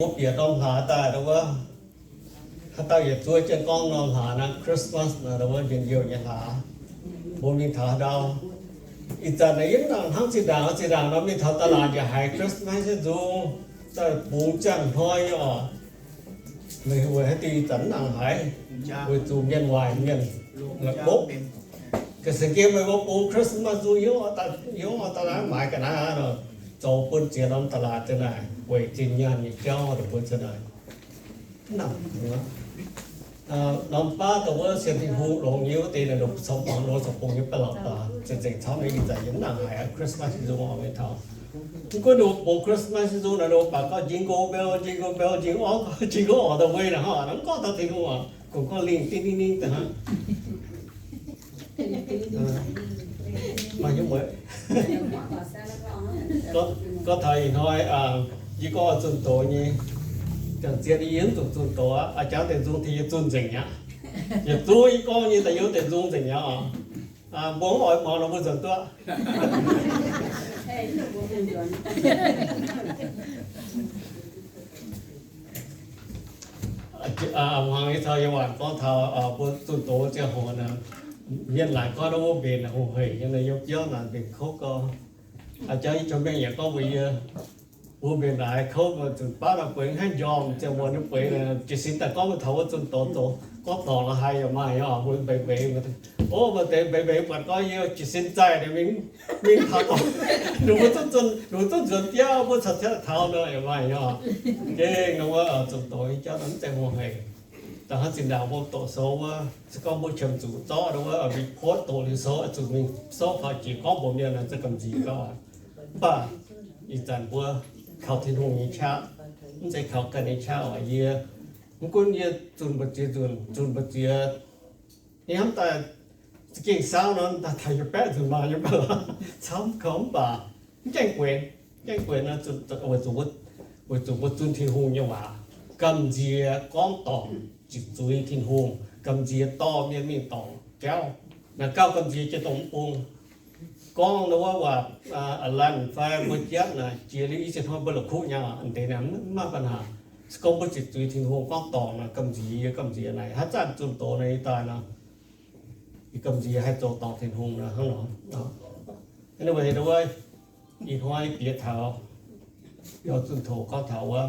Mbuo bieqc norm hlaax daaih wuov, haaix dauh yietc zuov jienv gorngv norm hlaax naaiv Christmas naaiv wuov njien-youh nyei hlaax. Mbuo mingh taux haaix ndau, ih zanc naaiv yie mv nangc hnangv zinh ndaangc. Zinh ndaangc nor mingh taux da'laatc yaac haiz Christmas nyei nzung, daaih bungx ziangh hnoi oc. Meih weic haaix diuc ih zanc mv nangc haiz? Weic zuqc mienh waaic mienh la'kuqv. Ga'sie gem meih mbuo bungx Christmas nzung, yie oix daaih, yie oix daaih maaiz ga'naaiv nor, zoux bun ziex norm da'laatc daaih naaic weic zinh nyaanh nyei jauv daaih bun ziex naaic. Mv nangc. Norm baav dongh wuov sienx Tin-Hungh longx nyei wuov deix naaic, ninh caux muangx longx caux bungx nyei ba'laqc baac, zengc zengc camv nyei. Ih zanc yie mv nangc haiz Christmas nzung oc meih taux. Mv gunv ninh mbuo bungx Christmas nzung naaic, ninh mbuo baac gorngv Jingle Bell, Jingle Bell, Jingle All, Jingle All the Way naaic hnangv, mv gorngv taux Tin-Hungh oc, kungx gorngv lingh dingh dingh dingh daaih hnangv. Maaih hnyouv mueiz. Gorngv taux ih hnoi, yie gorngv oix zunh doz nyei, gengh zien yie mv zuqc zunh doz aqv. A'jangv deix nzung tengx yie zunh nzengc mi'aqv. Yietc zungv yie gorngv nyei daaih yie deix nzung nzengc mi'aqv oc. Mbuo mv oix muangx nor mbuo nzuonx duqv. Hmuangx nyei taux yie waanc gorngv taux mbuo zunh doz ziangh hoc naaic, mienh laaic gorngv wuov mbenc hungh heic nyei, yiem biauv naaic mbenc kouv gau. A'jangv yie cong-mengh yaac gorngv mbuox yie, mbuo mbenc naaic kouv, zuqc baav naaic bueix hnangv njormh ziangh hoc ninh bueix, jiez sin daaih gorngv mbuo taux wuov zunh doz zoux gorngv dorngc la'haaix yaac maaih nyei oc. Mbuo mbeix mbeix, o, maaih deix mbeix mbeix buatc gorngv yie jiez sin zaih ninh mingh, mingh taux dorngc, ninh mbuo zungv zunh, ninh mbuo zungv nzuonx biauv, mbuo caux ziangh taux nor yaac maaih nyei oc. Gengh nor wuov zunh doz nyei jauv naaic mv zeiz hungh heic. Da'hnangv zinh ndaangc mbuo doqc sou wuov, se gorngv mbuo qiemx zuqc zorqv wuov report doqc liuz sou, zuqc mingh sou faaux jiex gorngv mbuox mienh naaic za'gengh gamh nziex gau. Mv baac ih zanc mbuo kaux Tin-Hungh nyei qaqv, mv zeiz kaux ganh nyei qaqv oc. Yie, mv gunv yie zunh mbu'ziex nzunc, zunh mbu'ziex, yie hnamv daaih za'gengh saauv nor, daaih taux yie baeqv nzunc maaih nyei mv baac camv kaux mv baac mv gaengh guenx, mv gaengh guenx nor, weic zuqc, weic zuqc mbuo zunh Tin-Hungh nyei waac, gamh nziex gorngv dorngc, ziqc zuiz Tin-Hungh, gamh nziex dorh mienh mingh dorngc jauv. Naaic gauh gamh nziex jiex dongh mv bung. Gorngv nor wuov waac, aa, lanc fai mbuo jatv naaic, jiex liuz i ziex hnoi mbuo la'kuqv nyei, a'ndeix naaic mv maaih ปัญหา. Se gorngv mbuo ziqc zuiz Tin-Hungh gorngv dorngc naaic, gamh nziex yie, gamh nziex naaic, haaix zanc zunh doz naaic yie daaih nor, yie gamh nziex haih zoux dorngc Tin-Hungh nor hnangv nor. Anyway, ih hnoi bieqc taux, biaux zunh doz gorngv taux wuov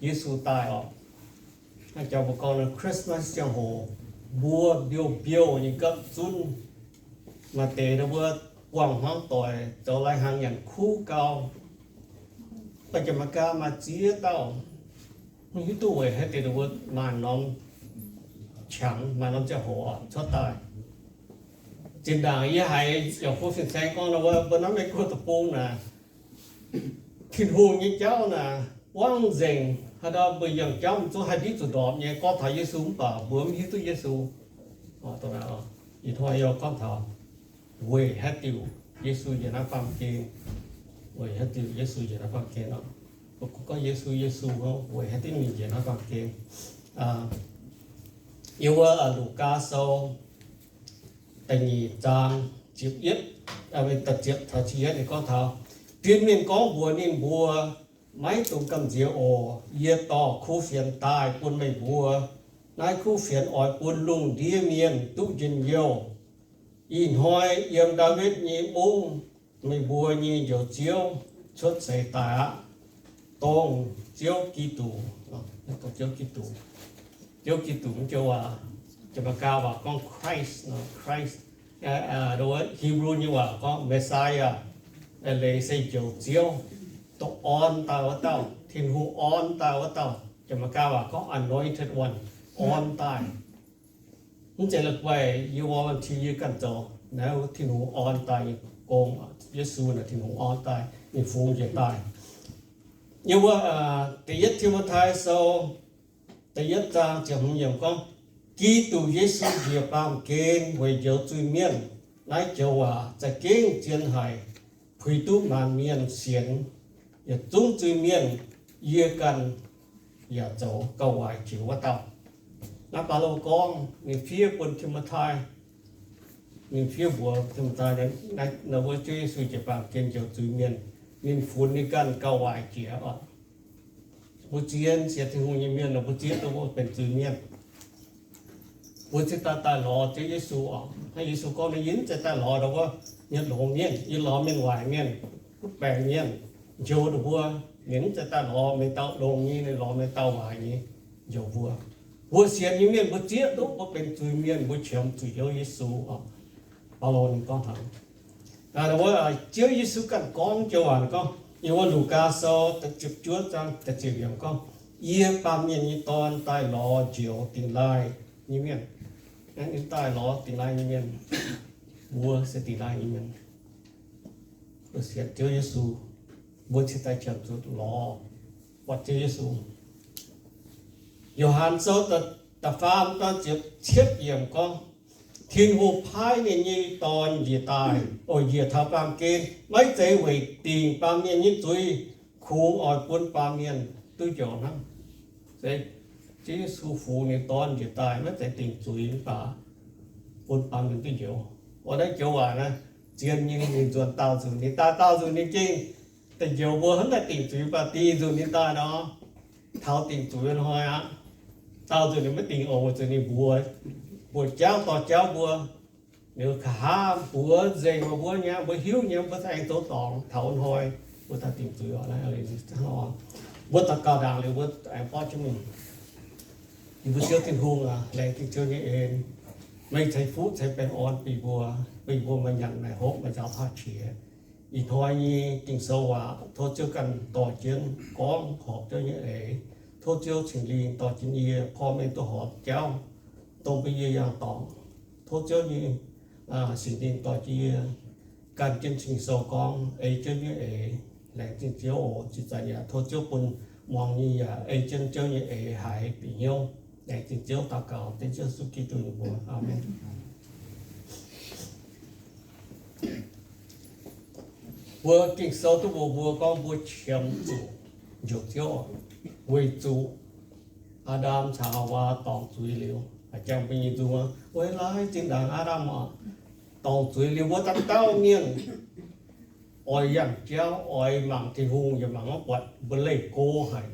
Yesu daaih oc. Naaiv jauv mbuo gorngv nor Christmas ziangh hoc, mbuo mbiouh mbiouh nyei gapv zunv, maaih deix nor mbuo buangh hmuangv doic zoux lai hnaangx nyanc kuv gau. Mv baac Janx-Meigaa maaih ziex dauh, mv hiuv duqv weic haaix diuc ninh mbuo maaih norm qangx, maaih norm ziangh hoc cuotv daaih. Zinh ndaangc yie haiz yaac huv fin-saeng gorngv nor wuov, mbuo naaiv Meiv Guoqv deic-bung naaic, Tin-Hungh nyei jauv naaic, buangv nzengc haaix ndau mbuo yangh jauv mv zungv haih ndiqv zuqc ndorpc nyei, gorngv taux Yesu mv baac mbuo mv hiuv duqv Yesu. Ih hnoi yie gorngv taux weic haaix diuc Yesu njiec naaiv baamh gen, weic haaix diuc Yesu njiec naaiv baamh gen oc. Mbuo gorngv Yesu, Yesu, weic haaix diuc ninh njiec naaiv baamh gen. Yiem wuov Lugaa Sou da'nyeic zaang ziepc yietv, da'ziepc taux ziepc yietv ninh gorngv taux, Tin-Mienh gorngv mbuox ninh mbuo, Maiv dungx gamh nziex oc. Yie dorh kuv fienx daaih bun meih mbuo. Naaiv kuv fienx oix bun lungh ndiev mienh duqv njien-youh. Ih hnoi yiem Ndaawitv nyei mungv meih mbuo nyei Njoux Ziouv cuotv seix daaih aqv, dongh Ziouv Giduc. Ziouv Giduc, Ziouv Giduc mv joux waac, Janx-Meigaa waac gorngv Christ, Christ. Hebrew nyei waac gorngv Messiah, leiz se Njoux Ziouv, dongh orn daaih wuov dauh, Tin-Hungh orn daaih wuov dauh. Janx-Meigaa waac gorngv anointed one, orn daaih. Mv zeiz la'guaih yie volunteer yie ganh zoux, naaiv Tin-Hungh orn daaih nyei gong. Yesu naaic Tin-Hungh orn daaih, ninh fungx njiec daaih. Yiem wuov Da'yietv Ti^mo^tai Sou da'yietv zaang ziepc hmz yiemc gorngv, Giduc Yesu njiec baamh gen weic njoux zuiz-mienh. Naaiv joux waac za'gengh zien haic, puix duqv maanc mienh sienx. Yietc zungv zuiz-mienh, yie ganh yaac zoux gauh waaic jiex wuov dauh. Naaiv Baulo gorngv ninh fiev bun Ti^mo^tai, ninh fiev mbuox Ti^mo^tai, naaiv wuov Ziouv Yesu njiec baamh gen njoux zuiz-mienh, ninh funx ninh ganh gauh waaic jiex oc. Mbuo zien sienx Tin-Hungh nyei mienh nor, mbuo zieqv duqv mbuo benx zuiz-mienh. Mbuo cingx daaih daaih lorz Ziouv Yesu oc. Hnangv Yesu gorngv, Yie mv zeiz daaih lorz ndau wuov nyei longx mienh, yie lorz mienh waaic mienh, butv baengc mienh, njoux ndau mbuo. Ninh mv zeiz daaih lorz meih dauh longx nyei, ninh lorz meih dauh waaic nyei, njoux mbuo. Mbuo sienx nyei mienh mbuo zieqv duqv mbuo benx zuiz-mienh, mbuo qiemx zuqc Ziouv Yesu oc. Baulo ninh gorngv taux Ziouv Yesu ganh gorngv joux waac gorngv, yiem wuov Lugaa Sou ziepc juov zaang da'ziepc yiemc gorngv, Yie, Baamh Mienh nyei Dorn, daaih lorz njoux dingx laaih nyei mienh. Ninh daaih lorz dingx laaih nyei mienh. Mbuo se dingx laaih nyei mienh. Mbuo sienx Ziouv Yesu, mbuo cingx daaih qiemx zuqc lorz buatc Ziouv Yesu. Yo^han Sou da'faam zaang ziepc cietv yiemc gorngv, Tin-Hungh paaiv ninh nyei Dorn njiec daaih, oix njiec taux baamh gen, maiv zeiz weic dingc baamh mienh nyei zuiz, kungx oix bun baamh mienh duqv njoux hnangv. Se Ziouv Yesu fungx ninh Dorn njiec daaih maiv zeiz dingc zuiz mv baac bun baamh mienh duqv njoux. Oix naaiv joux waac naaiv zien nyei, ninh nzuonx daauh nzunc, ninh daaih daauh nzunc ninh gengh daaih njoux mbuo hnangv naaiv dingc zuiz mv baac dingc nzunc ninh daaih nor, taux dingc zuiz hnoi aqv. Daauh nzunc ninh maiv dingc oc, weic zuqc ninh mbuox, mbuox jauv dorh jauv mbuo, ninh nqa'haav mbuox nzengc mbuo nyei, mbuo hiuv nyei, mbuo aengx zoux dorngc taux hnoi mbuo daaih dingc zuiz oc. Mbuo daux gaux ndaangc liuz mbuo aengx borqv jienv mingh. Yie mbuo Ziouv Tin-Hungh aac, laengz zingh Ziouv nyei en, meih ceix fuqv ceix baengh orn bun mbuo, bun mbuo maaih nyanc maaih hopv maaih nzaaux haav qiex. Ih hnoi nyei Ging-Sou waac tov Ziouv ganh dorh jienv gorngv horpc Ziouv nyei eix. Tov Ziouv Singx Lingh dorh jienv yie porv mengh duqv horpc jauv, dongh bun yie yangh dorngc. Tov Ziouv nyei Singx Lingh dorh jienv yie gan jienv Ging-Sou gorngv ei Ziouv nyei eix. Laengz zingh Ziouv oc. Ih zanc yaac tov Ziouv bun muangx nyei yaac ei jienv Ziouv nyei eix haiz bieqc hnyouv. Laengz zingh Ziouv. Daux gaux dengv Ziouv Yesu Giduc nyei mbuox. Aamen. Mbuo Ging-Sou duqv mbuox mbuo gorngv mbuo qiemx zuqc njoux Ziouv weic zuqc Aa^ndam caux Haawaa dorngc zuiz liuz, jangx mbuo nyei nzung, weic laaix zinh ndaangc Aa^ndam oc, dorngc zuiz liuz mbuo dauh dauh mienh oix yangh jauv, oix mangc Tin-Hungh yaac mangc maiv buatc, mbuo leih go haic.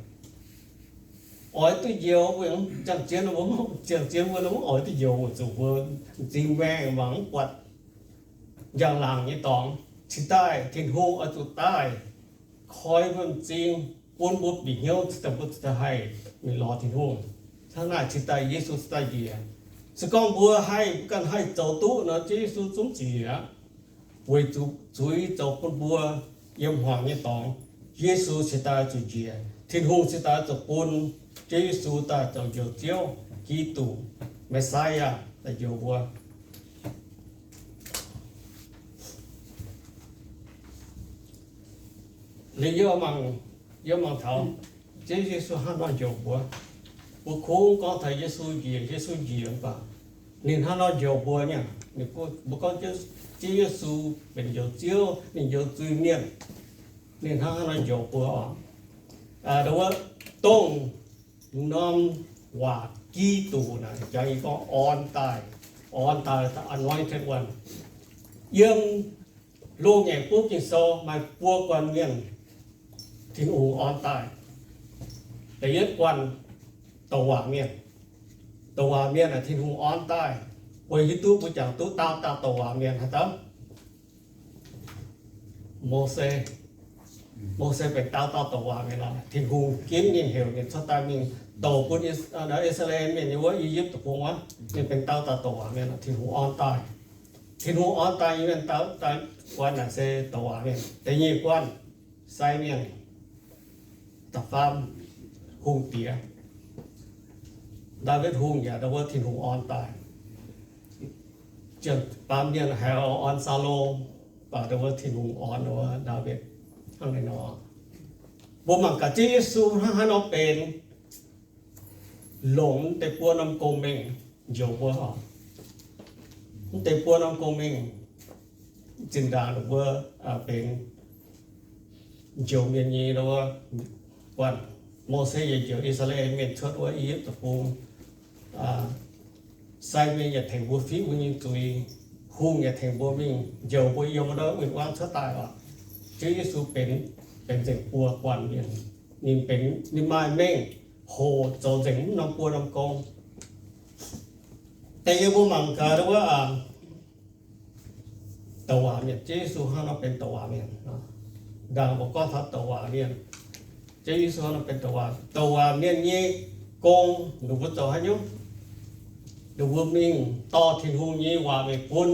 Oix duqv njoux, mbuo ziangh zien, mbuo ziangh zien mbuo mv oix duqv njoux weic zuqc mbuo m'zing maengh mangc mv buatc njang-laangc nyei dorngx. Cingx daaih Tin-Hungh oix zuqc daaih koi mbuo m'zing, bun mbuo bieqc hnyouv, cingx daaih mbuo cingx daaih haih mingh lorz Tin-Hungh. Hnangv naaic cingx daaih Yesu cingx daaih njiec. Se gorngv mbuo haih, mbuo ganh haih zoux duqv nor, Ziouv Yesu zungv njiec aqv. Weic zuqc zuiz zoux bun mbuo yiem hmuangx nyei dorngx, Yesu cingx daaih zuqc njiec. Tin-Hungh cingx daaih zuqc bun Ziouv Yesu daaih zoux Njoux Ziouv, Giduc, Messayah daaih njoux mbuo. Liuz yie mangc, yie mangc taux Ziouv Yesu hnangv nor njoux mbuo. Mbuo kungx gorngv taux Yesu njiec, Yesu njiec mv baac ninh hnangv nor njoux mbuo nyei. Ninh, mbuo gorngv Ziouv Yesu benx Njoux Ziouv, ninh njoux zuiz-mienh, ninh hnangv haaix nor njoux mbuo oc? Aa, wuov dongh norm waac Giduc naaic jangx yie gorngv orn daaih, orn daaih, the anointed one. Yiem Loz-Ngaengc Buv Ging-Sou maaih buo guanh mienh Tin-Hungh orn daaih. Da'yietv guanh douc waac mienh. Douc waac mienh aeqv, Tin-Hungh orn daaih. Weic hiuv duqv mbuo jangx duqv daauh dauh douc waac mienh haaix dauh? Mose. Mose benx daauh dauh douc waac mienh oc. Tin-Hungh ginv ninh heuc ninh cuotv daaih mingh douc bun I^saa^laa^en Mienh nyei wuov I^yipv Deic-Bung wuov. Ninh benx daauh dauh douc waac mienh oc. Tin-Hungh orn daaih. Tin-Hungh orn daaih nyei mienh daauh dauh guanh naaic se douc waac mienh. Da'nyeic guanh sai mienh. Da'faam hungh diex. Ndaawitv Hungh yaac ndau wuov Tin-Hungh orn daaih. Ziangh baamh mienh haiz orn Saulo, mv baac ndau wuov Tin-Hungh orn ndau wuov Ndaawitv hnangv naaiv nor. Mbuo mangc gaax Ziouv Yesu hnangv haaix nor benx longc deix buo norm gong-mengh njoux mbuo oc. Mv deix buo norm gong-mengh zinh ndaangc mbuo benx njoux mienh nyei ndau wuov guanh. Mose yaac njoux I^saa^laa^en Mienh cuotv wuov I^yipv Deic-Bung. Sai mienh yaac tengx mbuo fiqv mbuo nyei zuiz. Hungh yaac tengx mbuo mingh njoux mbuo yiem wuov ndau win-wangv cuotv daaih oc. Ziouv Yesu benx, benx nzengc buo guanh mienh. Ninh benx, ninh maaih mengh hoc zoux nzengc mv norm buo norm gong. Da'yietv mbuo mangc gaax wuov, douc waac mienh. Ziouv Yesu hnangv nor benx douc waac mienh. Ndaangc mbuo gorngv taux douc waac mienh, Ziouv Yesu hnangv nor benx douc waac. Douc waac mienh nyei gong, ninh mbuo zoux haaix nyungc? Ninh mbuo mingh dorh Tin-Hungh nyei waac mingh bun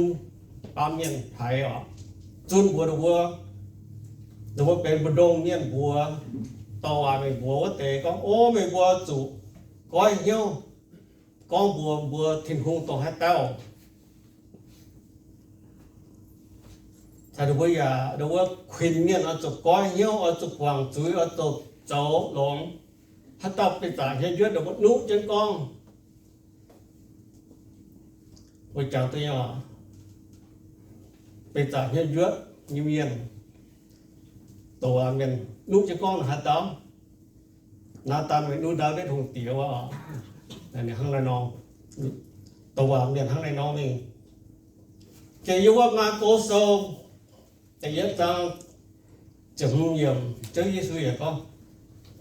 baamh mienh haiz oc. Zunh mbuox ninh mbuo, ninh mbuo benx mbu'ndongx mienh mbuox douc waac mingh mbuox wuov deix gorngv, O, meih mbuo zuqc goiv hnyouv gorngv mbuox mbuo Tin-Hungh dongh haaix dauh. Caux ninh mbuo yaac, ninh mbuo kuinx mienh oix zuqc goiv hnyouv, oix zuqc guangc zuiz, oix zuqc zoux longx. Haaix dauh beic zaqc hnyouv njuotv, ninh mbuo nuqv jienv gorngv. Mbuo jangx duqv nyei oc. Beic zaqc hnyouv njuotv nyei mienh, douc waac mienh nuqv jienv gorngv haaix dauh? Naa^taan mingh nuqv Ndaawitv Hungh Diex wuov oc. Ninh hnangv naaiv nor, douc waac mienh hnangv naaiv nor mingh. Jiex yiem wuov Maako Sou da'yietv zaang ziepc hmz yiemc, Ziouv Yesu yaac gorngv,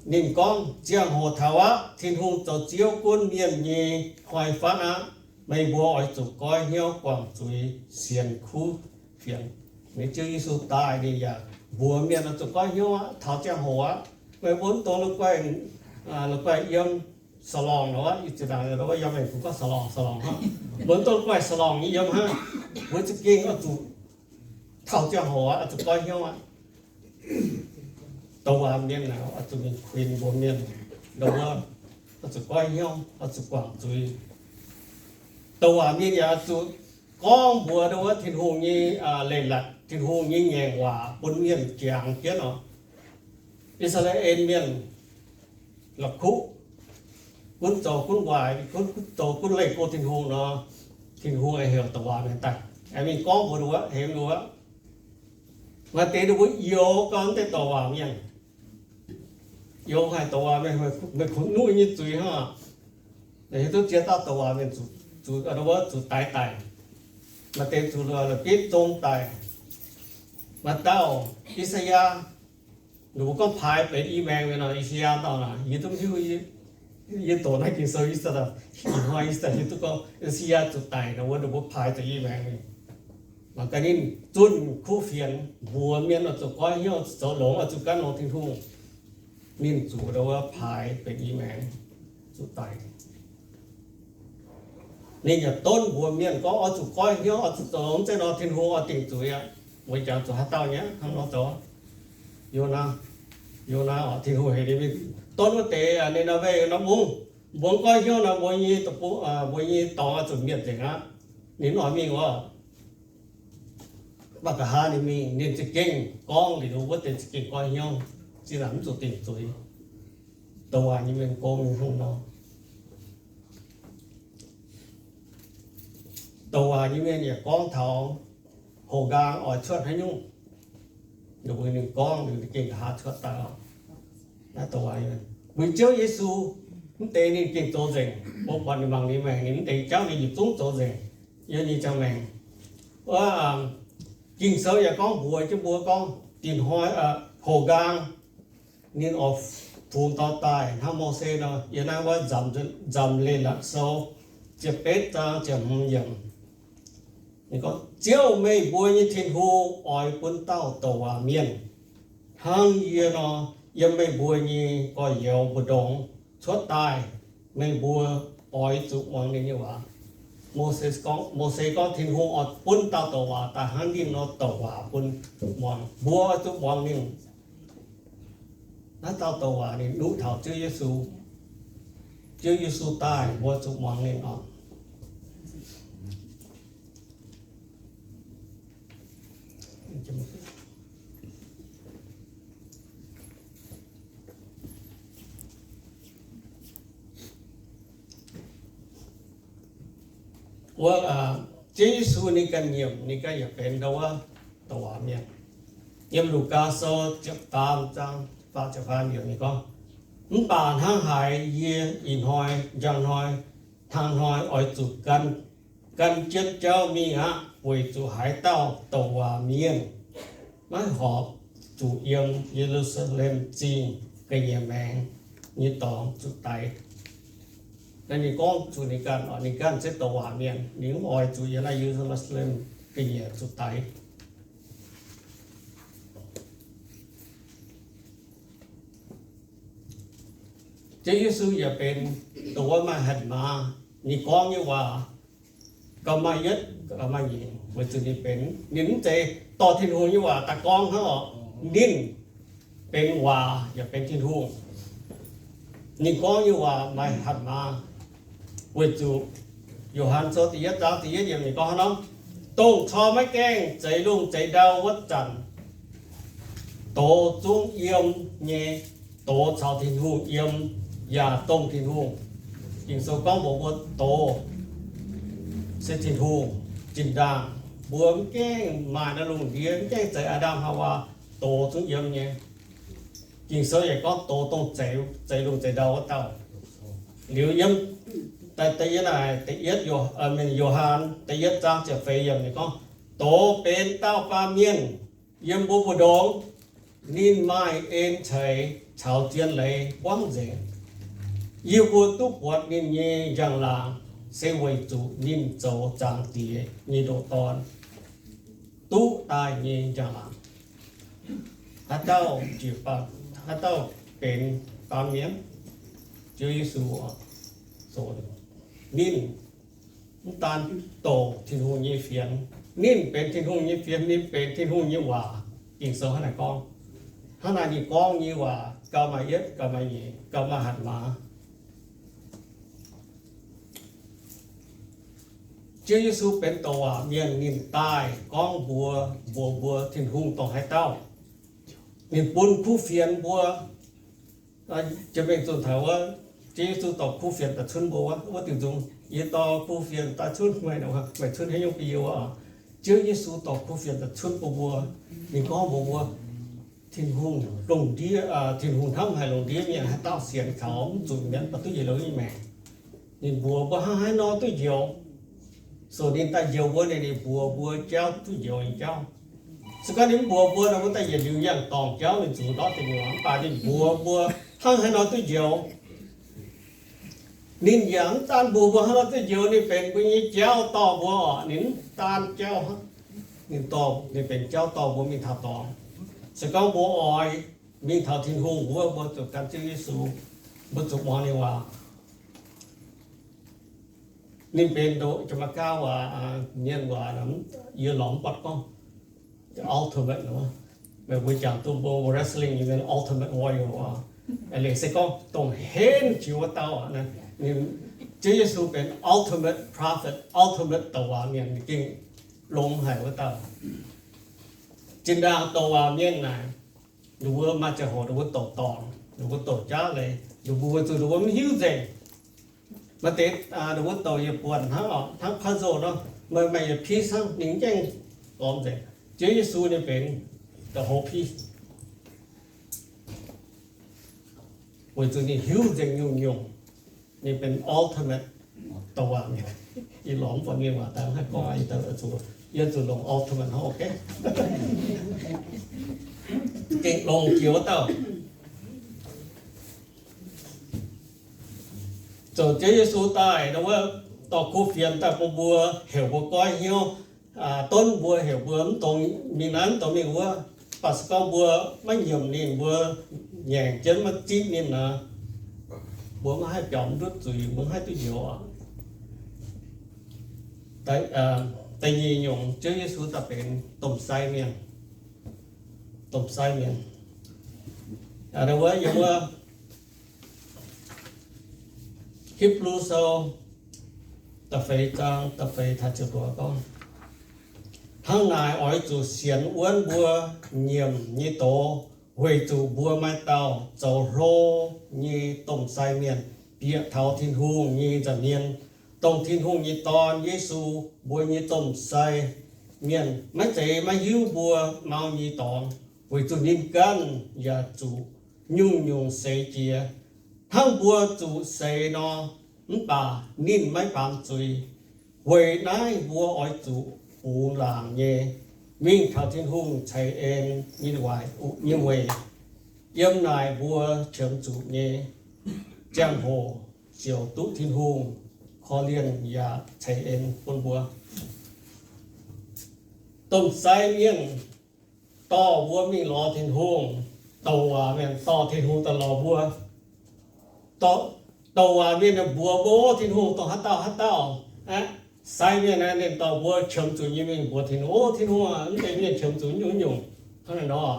ninh gorngv, Ziangh hoc taux aqv. Tin-Hungh zoux Ziouv gunv mienh nyei hnoi fatv aqv. Meih mbuo oix zuqc goiv hnyouv guangc zuiz, sienx kuv fienx. Ninh Ziouv Yesu daaih ninh yaac mbuox mienh oix zuqc goiv hnyouv aqv, taux ziangh hoc aqv. Meih mbuo mv dungx la'guaih, la'guaih yiem สลอง nor, ih zinh ndaangc wuov yiem mengh gunv gorngv สลอง สลอง hnangv. Mbuo mv dungx la'guaih สลอง nyei yiem hnangv. Mbuo za'gengh oix zuqc taux ziangh hoc aqv, oix zuqc goiv hnyouv aqv. Douc waac mienh naaic oix zuqc mingh kuinx mbuox mienh, ndau wuov, oix zuqc goiv hnyouv, oix zuqc guangc zuiz. Douc waac mienh yaac oix zuqc gorngv mbuox ndau wuov Tin-Hungh nyei leiz-latc, Tin-Hungh nyei ngaengc waac bun mienh jangx jienv oc. I^saa^laa^en Mienh la'kuqv, gunv zoux gunv waaic, gunv zoux gunv leih go Tin-Hungh nor, Tin-Hungh aengx heuc douc waac mienh daaih, aengx mingh gorngv mbuox ninh wuov, heuc ninh wuov. Maaih deix ninh mbuo youx gau deix douc waac mienh, youx haic douc waac mienh, meih kungx nuqv nyei zuiz hnangv. Hiuv duqv ziex dauh douc waac mienh zuqc, zuqc, zuqc daix daic. Maaih deix zuqc la'bieiv zong daic. Maaih dauh I^saa^yaa, ninh mbuo gorngv paaix benx i maengx mienh nor, I^saa^yaa dauh naaic, yie duqv hiuv, yie doqc naaiv Ging-Sou, I^saa^yaa, ih hnoi I^saa^yaa hiuv duqv gorngv I^saa^yaa zuqc daic nor, wuov ninh mbuo paaix deix i maengx mienh. Mangc gaax ninh zunh kuv fienx mbuox mienh oix zuqc goiv hnyouv, oix zuqc zoux longx, oix zuqc gan longx Tin-Hungh. Ninh zuqc ndau wuov paaix benx i maengx, zuqc daic. Ninh yaac donv mbuox mienh gorngv oix zuqc goiv hnyouv, oix zuqc zoux longx, zeiv nor Tin-Hungh oix dingc zuiz aqv. Weic jangx zuqc haaix dauh nyei hnangv nor zoux? Yonaa. Yonaa oc, Tin-Hungh heuc ninh mingh donv wuov deix Ni^naa^we norm mungv. Mbuo goiv hnyouv nor, mbuo nyei, mbuo nyei dorngx oix zuqc mietc nzengc aqv. Ninh oix mingh oc. Mv baac nqa'haav ninh mingh, ninh za'gengh gorngv liuz, wuov deix za'gengh goiv hnyouv, zinh ndaangc mv zuqc dingc zuiz. Douc waac nyei mienh gorngv hnangv nor. Douc waac nyei mienh yaac gorngv taux houx nqaang oix cuotv haaix nyungc. Ninh mbuo ninh gorngv, ninh za'gengh nqa'haav cuotv daaih. Naaiv douc waac nyei mienh, weic Ziouv Yesu, mv deix ninh gengh zoux nzengc. Mbuo buatc ninh mangc ninh maengc, ninh mv deix jauv ninh yietc zungv zoux nzengc yiem ninh ziangh maengc. Wuov, Ging-Sou yaac gorngv mbuox jienv mbuo gorngv, dinh hnoi, houx nqaang ninh oix fungx dorn daaih hnangv Mose nor. Yiem naaiv wuov Nzamc Leiz-Latc Sou ziepc betv zaang ziepc hmz yiemc, ninh gorngv, Ziouv, meih mbuo nyei Tin-Hungh, oix bun dauh douc waac mienh hnangv yie nor, yiem meih mbuo nyei gorx-youz mbu'ndongx cuotv daaih. Meih mbuo oix zuqc muangx ninh nyei waac. Mose gorngv, Mose gorngv Tin-Hungh oix bun dauh douc waac daaih hnangv ninh nor douc waac bun muangx. Mbuo oix zuqc muangx ninh. Naaiv dauh douc waac ninh nuqv taux Ziouv Yesu. Ziouv Yesu daaih mbuo zuqc muangx ninh oc. Wuov, Ziouv Yesu ninh ganh nyiemc, ninh ganh yaac benx ndau wuov douc waac mienh. Yiem Lugaa Sou ziepc faam zaang faah ziepc faam yiemc ninh gorngv, Mv baac hnangv haaix yie ih hnoi, njang hnoi, hnangv hnoi oix zuqc gan, gan jienv jauv mingh aqv, weic zuqc haaix dauh douc waac mienh maiv horpc zuqc yiem Ye^lu^saa^lem Zingh. ga'nyiec maengx nyei dorngx zuqc daix. Naaiv ninh gorngv zuqc ninh ganh, ninh ganh se douc waac mienh, ninh mv oix zuqc yiem naaiv Ye^lu^saa^lem ga'nyiec zuqc daix. Ziouv Yesu yaac benx dongh wuov maaih hatc maaz. Ninh gorngv nyei waac gauh maaih yietv gauh maaih nyeic, weic zuqc ninh benx, ninh mv zeiz dorh Tin-Hungh nyei waac daaih gorngv hnangv oc. Ninh benx waac yaac benx Tin-Hungh. Ninh gorngv nyei waac maaih hatc maaz, weic zuqc Yo^han Sou da'yietv zaang da'yietv yiemc ninh gorngv hnangv nor, dongh cor maiv gaengh zeix lungh zeix ndau wuov zanc, doz zungv yiem nyei. Doz caux Tin-Hungh yiem yaac dongh Tin-Hungh. Ging-Sou gorngv mbuox mbuo doz se Tin-Hungh. Zinh ndaangc mbuo mv gaengh maaih naaiv lungh ndiev, mv gaengh zeix Aa^ndam Haawaa, doz zungv yiem nyei. Ging-Sou yaac gorngv doz dongh zeix, zeix lungh zeix ndau wuov dauh. Liuz yiem da'yietv naaic, da'yietv Yo, Yo^han da'yietv zaang ziepc feix yiemc ninh gorngv, doz benx dauh baamh mienh yiem mbuo mbu'ndongx. Ninh maaih en ceix caux zien leiz buangv nzengc. Yie mbuo duqv buatc ninh nyei njang-laangc se weic zuqc ninh zoux Zaangc Diex nyei ndoqc Dorn duqv daaih nyei njang-laangc. Haaix dauh, haaix dauh benx baamh mienh? Ziouv Yesu. Ninh mv daan douc Tin-Hungh nyei fienx, ninh benx Tin-Hungh nyei fienx, ninh benx Tin-Hungh nyei waac. Ging-Sou hnangv naaic gorngv. Hnangv naaic ninh gorngv nyei waac gauh maaih yietv gauh maaih nyeic, gauh maaih hatc maaz. Ziouv Yesu benx douc waac mienh, ninh daaih gorngv mbuox, mbuox mbuo Tin-Hungh dongh haaix dauh. Ninh bun kuv fienx mbuo. Jiex mingh zunh taux wuov, Ziouv Yesu dorh kuv fienx daaih cunv mbuo wuov, wuov diuc nzung, yie dorh kuv fienx daaih cunv meih, meih cunv haaix nyungc bun yie wuov. Ziouv Yesu dorh kuv fienx daaih cunv bun mbuo. Ninh gorngv mbuox mbuo, Tin-Hungh lungh ndiev, Tin-Hungh hnamv haic lungh ndiev mienh haaix dauh sienx kaux mv zuqc mienv baac duqv yietc liuz nyei maengc. Ninh mbuox mbuo hnangv haaix nor duqv njoux. So ninh daaih njoux mbuo, ninh, ninh mbuox mbuo jauv duqv njoux nyei jauv. Se gorngv ninh mv mbuox mbuo nor, mbuo daaih yietc liuz yangh dorngc jauv mingh zuqc ndortv deic nyuoqc. Mv baac ninh mbuox mbuo hnangv haaix nor duqv njoux. Ninh yaac mv daan mbuox mbuo hnangv haaix nor duqv njoux, ninh benx mbuo nyei jauv dorh mbuo oc. Ninh mv daan jauv, ninh dorh, ninh benx jauv dorh mbuo mingh taux dorngx. Se gorngv mbuo oix mingh taux Tin-Hungh wuov, mbuo zuqc gan Ziouv Yesu, mbuo zuqc muangx ninh waac. Ninh benx ndoqv Janx-Meiv-Gaav waac, mienh waac, yie lorz mv buatc gorngv the ultimate, meih mbuo jangx duqv mbuo wrestling nyei Ultimate Warrior oc. Leiz se gorngv dongh henv jiex wuov dauh. Ziouv Yesu benx ultimate prophet, ultimate douc waac mienh, ninh gengh longx haic wuov dauh. Zinh ndaangc douc waac mienh naaic, ninh mbuo maaih ziangh hoc ninh mbuo douc dorngc, ninh mbuo douc jaav leiz, ninh mbuo weic zuqc ninh mbuo mv hiuv nzengc. Maaih deix ninh mbuo douc yietc buonc hnangv, hnangv puzzle nor, meih, meih yietc piece hnangv, ninh mv gaengh lorz nzengc. Ziouv Yesu ninh benx the whole piece, weic zuqc ninh hiuv nzengc nyungc-nyungc. Ninh benx ultimate douc waac mienh. Yie lorz mv buatc mienh waac daaih haih gorngv, yie zuqc longc ultimate hnangv, ok. Gengh longx jiex wuov dauh. Zoux Ziouv Yesu daaih, wuov dorh kuv fienx daaih bun mbuo, heuc mbuo goiv hnyouv, donv mbuo, heuc mbuo mv dungx mingh naaiv mv dungx mingh wuov. Baac se gorngv mbuo maiv nyiemc ninh, mbuo ngaengc jienv maiv zipv ninh nor, mbuo maiv haih biaux ndutv zuiz, mbuo maiv haih duqv njoux oc. Da'nyeic nyungc, Ziouv Yesu daaih benx domh sai mienh. Domh sai mienh. Wuov yiem wuov Hipv^lu Sou da'feix zaang da'feix taux ziepc luoqc gorngv, hnangv naaic oix zuqc sienx wuonv mbuo nyiemc nyei doz, weic zuqc mbuo maaih dauh zoux hlo nyei domh sai mienh bieqc taux Tin-Hungh nyei nza'hmien, dongh Tin-Hungh nyei Dorn, Yesu, mbuo nyei domh sai mienh. Maiv zeiz maiv hiuv mbuo mau nyei dorngx, weic zuqc ninh ganh yaac zuqc nyungc-nyungc seix jiex, hnangv mbuo zuqc seix nor, mv baac ninh maiv baamz zuiz. Weic naaiv mbuo oix zuqc bungx laangc nyei, mingh taux Tin-Hungh ceix en nyei waaic, nyei weic. Yiem naaic mbuo qiemx zuqc nyei ziangh hoc ziouc duqv Tin-Hungh korv-lienh yaac ceix en bun mbuo. Domh sai mienh dorh mbuo mingh lorz Tin-Hungh, douc waac mienh dorh Tin-Hungh daaih lorz mbuo. Douc waac mienh mbuox mbuo, Tin-Hungh dongh haaix dauh haaix dauh. Sai mienh aeqv, ninh dorh mbuo qiemx zuqc nyei mingh mbuox Tin-Hungh, O Tin-Hungh aah, mv deix mienh qiemx zuqc nyungc-nyungc hnangv naaiv nor.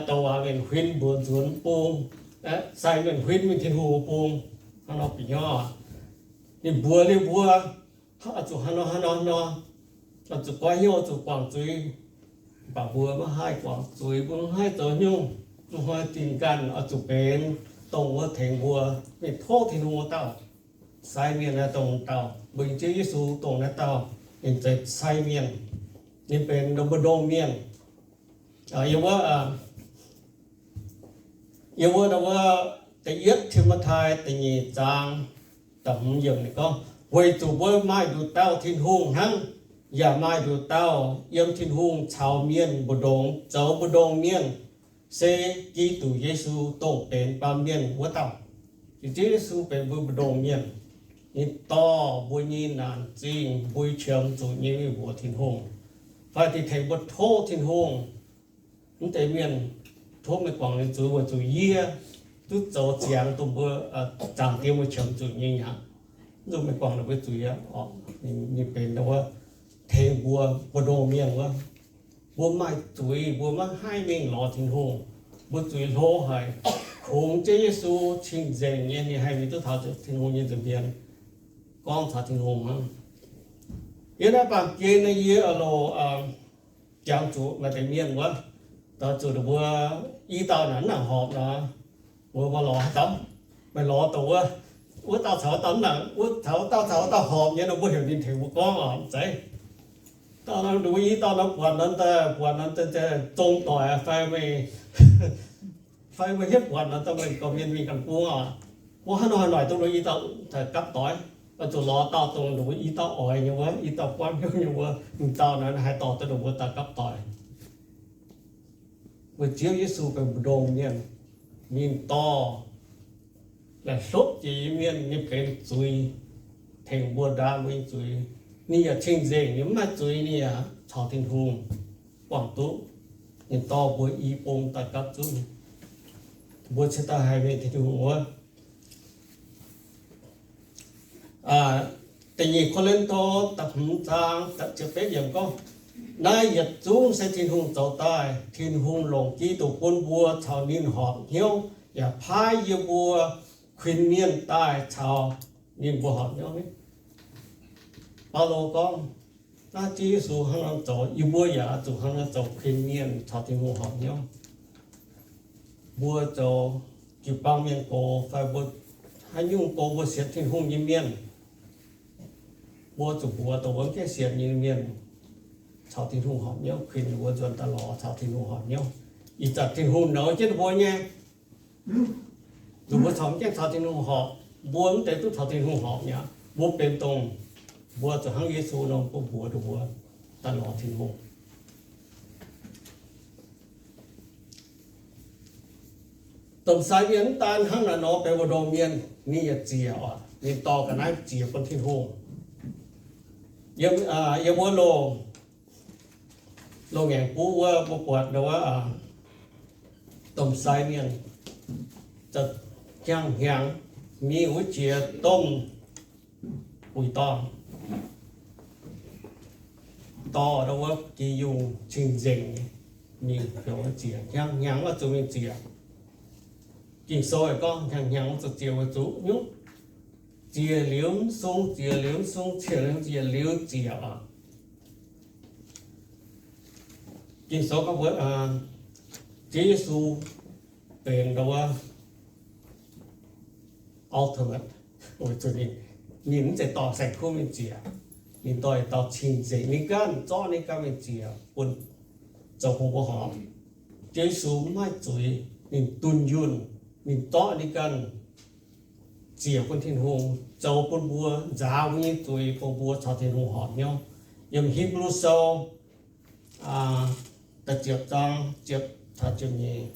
Douc waac mienh huin mbuox nzuonx bung, sai mienh huin mingh Tin-Hungh bung, hnangv nor bieqc hnyouv. Ninh mbuox liuz mbuo, oix zuqc hnangv nor hnangv nor nor, oix zuqc goiv hnyouv, oix zuqc guangc zuiz. Mv baac mbuo maiv haih guangc zuiz, mbuo maiv haih zoux nyungc. Mbuo hnoi dingh ganh oix zuqc benx dongh wuov tengx mbuo mingh tov Tin-Hungh wuov dauh. Sai mienh naaiv dongh dauh, mbuo nyei Ziouv Yesu dongh naaiv dauh, ninh zeiz sai mienh. Ninh benx mbu'ndongx mienh. Yiem wuov, yiem wuov, wuov da'yietv Ti^mo^tai da'nyeic zaang da'hmz yiemc ninh gorngv, Weic zuqc mbuo maaih nduqc dauh Tin-Hungh hnangv, yaac maaih nduqc dauh yiem Tin-Hungh caux mienh mbu'ndongx zoux mbu'ndongx mienh, se Giduc Yesu dongh benx baamh mienh wuov dauh. Ziouv Yesu benx mbuo mbu'ndongx mienh. Ninh dorh mbuo nyei naanc zingh, mbuo qiemx zuqc nyei mingh mbuox Tin-Hungh, fai tengx mbuo tov Tin-Hungh. Mv deix mienh tov meih guangc ninh zuiz weic zuqc yie duqv zoux ziangx dongh mbuo, zaangc diex mbuo qiemx zuqc nyei aqv. Mv dungx meih guangc ninh mbuo zuiz aqv. Ninh benx wuov tengx mbuo mbu'ndongx mienh wuov. Mbuo maaih zuiz, mbuo maiv haih mingh lorz Tin-Hungh. Mbuo zuiz hlo haic. Kungx Ziouv Yesu cing-nzengc nyei, ninh haih mingh duqv taux Tin-Hungh nyei nza'hmien, gorngv caux Tin-Hungh hnangv. Yiem naaiv baamh gen naaiv yie oix loc jangx zuqc maaih deix mienh wuov, oix zuqc ninh mbuo i dauh naaic mv nangc horpc nor, mbuo maaih lorz haaix dauh, maaih lorz dongh wuov, wuov dauh caux wuov dauh mv nangc, wuov caux wuov dauh caux wuov dauh horpc nyei nor, mbuo heuc ninh tengx mbuo gorngv oc, mv zeiz. Dauh nor ninh mbuo i dauh nor buatc nor daaih, buatc nor daaih zong doic fai meih fai mbuo hietv buatc nor daaih meih gorqv-mienh mingh ganh bung oc. Mbuo hnangv nor haaix noic dongh ninh mbuo i dauh daaih gapv doic, oix zuqc lorz dauh dongh ninh mbuo i dauh oix nyei wuov, i dauh buangv hnyouv nyei wuov, m'dauh naaic haih dorh duqv ninh mbuo daaih gapv doic. Weic Ziouv Yesu benx mbu'ndongx mienh, ninh dorh laaic hlopv jiex nyei mienh nyei benx zuiz, tengx mbuo ndaam mbuo nyei zuiz. Ninh yaac cing-nzengc, ninh mv maaih zuiz ninh yaac caux Tin-Hungh guangc duqv. Ninh dorh mbuo i bung daaih gapv zunv, mbuo cingx daaih haih mingh Tin-Hungh wuov. Da'nyeic Ko^lin^to da'hmz zaang da'ziepc betv yiemc gorngv, Naaiv yietc zungv se Tin-Hungh zoux daaih. Tin-Hungh longc Giduc bun mbuo caux ninh horpc hnyouv, yaac paaiv yie mbuo kuinx mienh daaih caux ninh mbuo horpc hnyouv. Baulo gorngv, naaiv Ziouv Yesu hnangv nor zoux, yie mbuo yaac zuqc hnangv nor zoux, kuinx mienh caux Tin-Hungh horpc hnyouv. Mbuo zoux jiu-baang mienh gox fai mbuo haaix nyungc gox mbuo sienx Tin-Hungh nyei mienh, mbuo zuqc mbuox dongh mbuo mv gaengh sienx nyei mienh caux Tin-Hungh horpc hnyouv, kuinx ninh mbuo nzuonx daaih lorz caux Tin-Hungh horpc hnyouv. Ih zanc Tin-Hungh nouz jienv ninh mbuo nyei. Ninh mbuo caux mv gaengh caux Tin-Hungh horpc, mbuo mv deix duqv caux Tin-Hungh horpc mi'aqv. Mbuo benx dongh, mbuo zuqc hnangv Yesu nor, mbuo mbuox ninh mbuo daaih lorz Tin-Hungh. Domh sai mienh mv daan hnangv naaic nor benx mbu'ndongx mienh, ninh yaac ziec oc. Ninh dorh ga'naaiv ziec bun Tin-Hungh. Yiem, yiem wuov loz, loz-ngaengc buv wuov mbuo buatc wuov, domh sai mienh hnyangx-hnyangx mingh wuov jiex domh buic dorngh, dorh wuov jiex yungh cing-nzengc mingh ziec, hnyangx-hnyangx oix zuqc mingh ziec. Ging-Sou gorngv hnyangx-hnyangx oix zuqc ziec weic zuqc nyungc, ziec liuz mv sung, ziec liuz mv sung, ziec liuz, ziec liuz ziec oc. Ging-Sou gorngv mbuo, Ziouv Yesu benx wuov ultimate, weic zuqc ninh, ninh mv zeiz dorh saeng-kuv mingh ziec. Ninh dorh yietc dauh cing-nzengc, ninh ganh zorqv ninh ganh mingh ziec bun zoux bun mbuo horpc. Ziouv Yesu mv maaih zuiz, ninh dunh yunh, ninh zorqv ninh ganh ziec bun Tin-Hungh, zoux bun mbuo, nzaaux mbuo nyei zuiz, bun mbuo caux Tin-Hungh horpc hnyouv. Yiem Hipv^lu Sou da'ziepc zaang ziepc taux ziepc nyeic,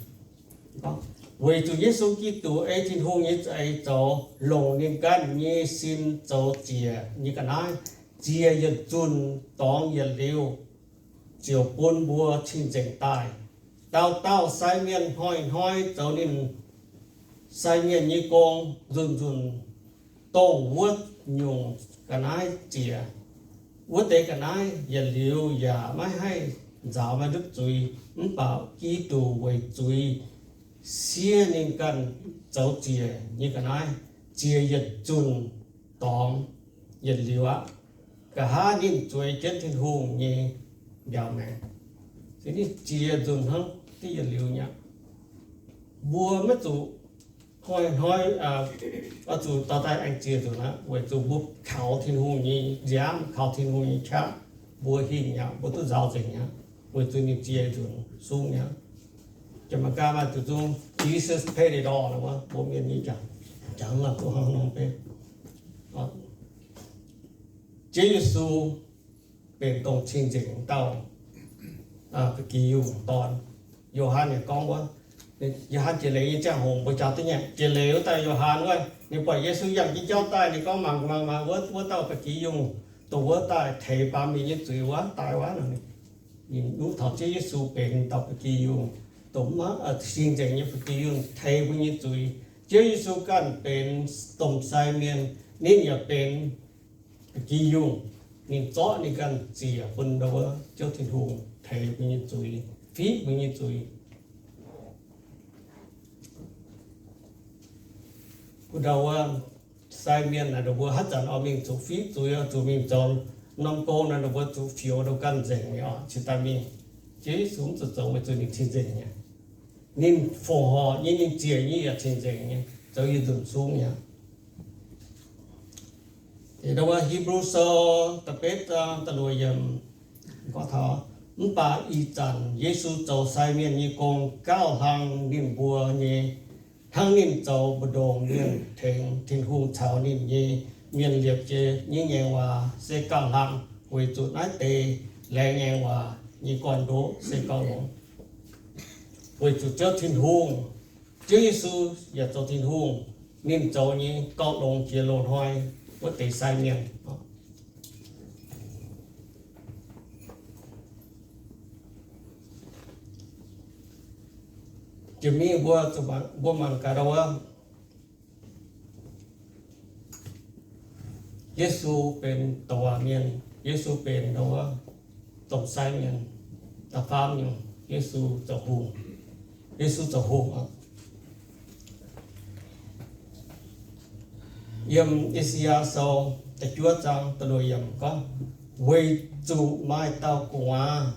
Weic zuqc Yesu Giduc ei Tin-Hungh nyei za'eix zoux, longc ninh ganh nyei sin zoux ziec nyei ga'naaiv, ziec yietc nzunc dorngx yietc liuz, ziouc bun mbuo cing-nzengc daaih. Dauh dauh sai mienh hnoi-hnoi zoux ninh sai mienh nyei gong, nzunc-nzunc dongh wuov nyungc ga'naaiv ziec. Wuov deix ga'naaiv yietc liuz yaac maiv haih nzaaux maaih ndutv zuiz, mv baac Giduc weic zuiz siev ninh ganh zoux ziec nyei ga'naaiv, ziec yietc nzunc dorngx yietc liuz aqv. Nqa'haav ninh zueiz jienv Tin-Hungh nyei mbiauz maengx. Se ninh ziec nzunc hnangv diuh yietc liuz nyei. Mbuo maiv zuqc hnoi-hnoi, oix zuqc dorh daaih aengx ziec nzunc aqv, weic zuqc mbuo kaux Tin-Hungh nyei nziaamv, kaux Tin-Hungh nyei qaqv, mbuo hingh aqv, mbuo duqv nzaaux nzengc aqv, weic zuqc ninh ziec nzunc sung aqv. Jiex mangc gaax maaih zuqc zungv Jesus paid it all wuov, mbuo mienh nyei jangx, jangx maaih duqv hnangv nor beiv. Ziouv Yesu benx dongh cing-nzengc dauh ba'gi yungh dorn. Yo^han yaac gorngv wuov, Yo^han jiex leiz nyei ziangh hoc mbuo jangx duqv nyei. Jiex leiz wuov dauh Yo^han wuov, ninh buatc Yesu yangh jienv jauv daaih, ninh gorngv, Mangc, mangc, mangc, wuov, wuov dauh ba'gi yungh, dongh wuov daaih teix baamh mienh nyei zuiz wuov, daaih wuov. Ninh nuqv taux Ziouv Yesu benx dauh ba'gi yungh, dongh maiv cing-nzengc nyei ba'gi yungh teix mbuo nyei zuiz. Ziouv Yesu ganh benx domh sai mienh, ninh yaac benx ba'gi yungh. Ninh zorqv ninh ganh ziec bun ndau wuov Ziouv Tin-Hungh teix mbuo nyei zuiz, fiqv mbuo nyei zuiz. Bun ndau wuov sai mienh naaic, mbuo haaix zanc oix mingh zuqc fiqv zuiz, oix zuqc mingh zoux norm gong naaic, mbuo zuqc fioux ndau ganh nzengc nyei oc, cingx daaih mingh. Ziouv Yesu mv zuqc zoux, weic zuqc ninh cing-nzengc nyei. Ninh fongc horc nyei, ninh ziec nyei yaac cing-nzengc nyei, zoux yietc nzunc sung nyei. Ndau wuov Hipv^lu Sou da'betv zaang da'luoqc yiemc gorngv taux, Mv baac ih zanc Yesu zoux sai mienh nyei gong gauh hlang ninh mbuo nyei, hnangv ninh zoux mbu'ndongx mienh tengx Tin-Hungh caux ninh nyei mienh liepc jiez nyei ngaengc waac se gauh hlang, weic zuqc naaiv deix laengz ngaengc waac nyei gorn-ndoqv se gauh longx. Weic zuqc Ziouv Tin-Hungh, Ziouv Yesu yaac zoux Tin-Hungh, ninh zoux nyei gauh longx jiex loz-hnoi wuov deix sai mienh. Jiex mingh mbuo, mbuo mangc gaax ndau wuov, Yesu benx douc waac mienh, Yesu benx ndau wuov domh sai mienh, da'faam nyungc, Yesu zoux hungh, Yesu zoux hungh oc. Yiem I^saa^yaa Sou da'juov zaang da'luoqc yiemc gorngv, Weic zuqc maaih dauh gu'nguaaz